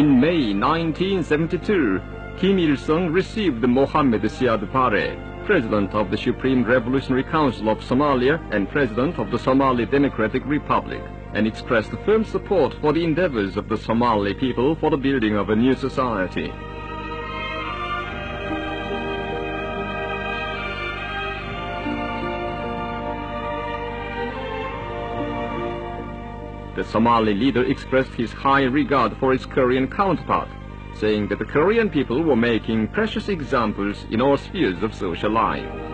In May 1972, Kim Il-sung received Mohammed Siad Barre, President of the Supreme Revolutionary Council of Somalia and President of the Somali Democratic Republic, and expressed firm support for the endeavors of the Somali people for the building of a new society. The Somali leader expressed his high regard for his Korean counterpart, saying that the Korean people were making precious examples in all spheres of social life.